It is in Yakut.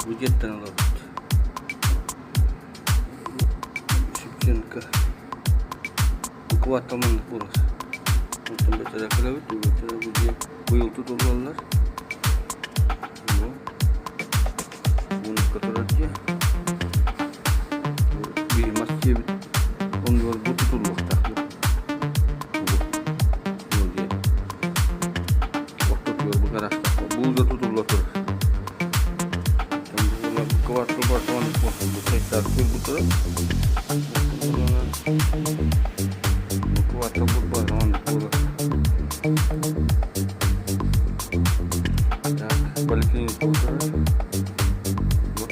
Бу дьиэттэн ылабыт. Шевченко. Бу квартал маннык буолар. Онтон бэтэрээ кэлэбит, бэтэрээ бу дьиэ быйыл тутуллаллар. Бу муннукка турар дьиэ. Биир мас дьиэбит оннугар бу тутуллуохтаах бу. Бу дьиэ. Ортотугар бу гаражтаах. Бу да тутулла турар. Квартал бу бу турар. Бу квартал буолар. Так, поликлиника турар. Вот.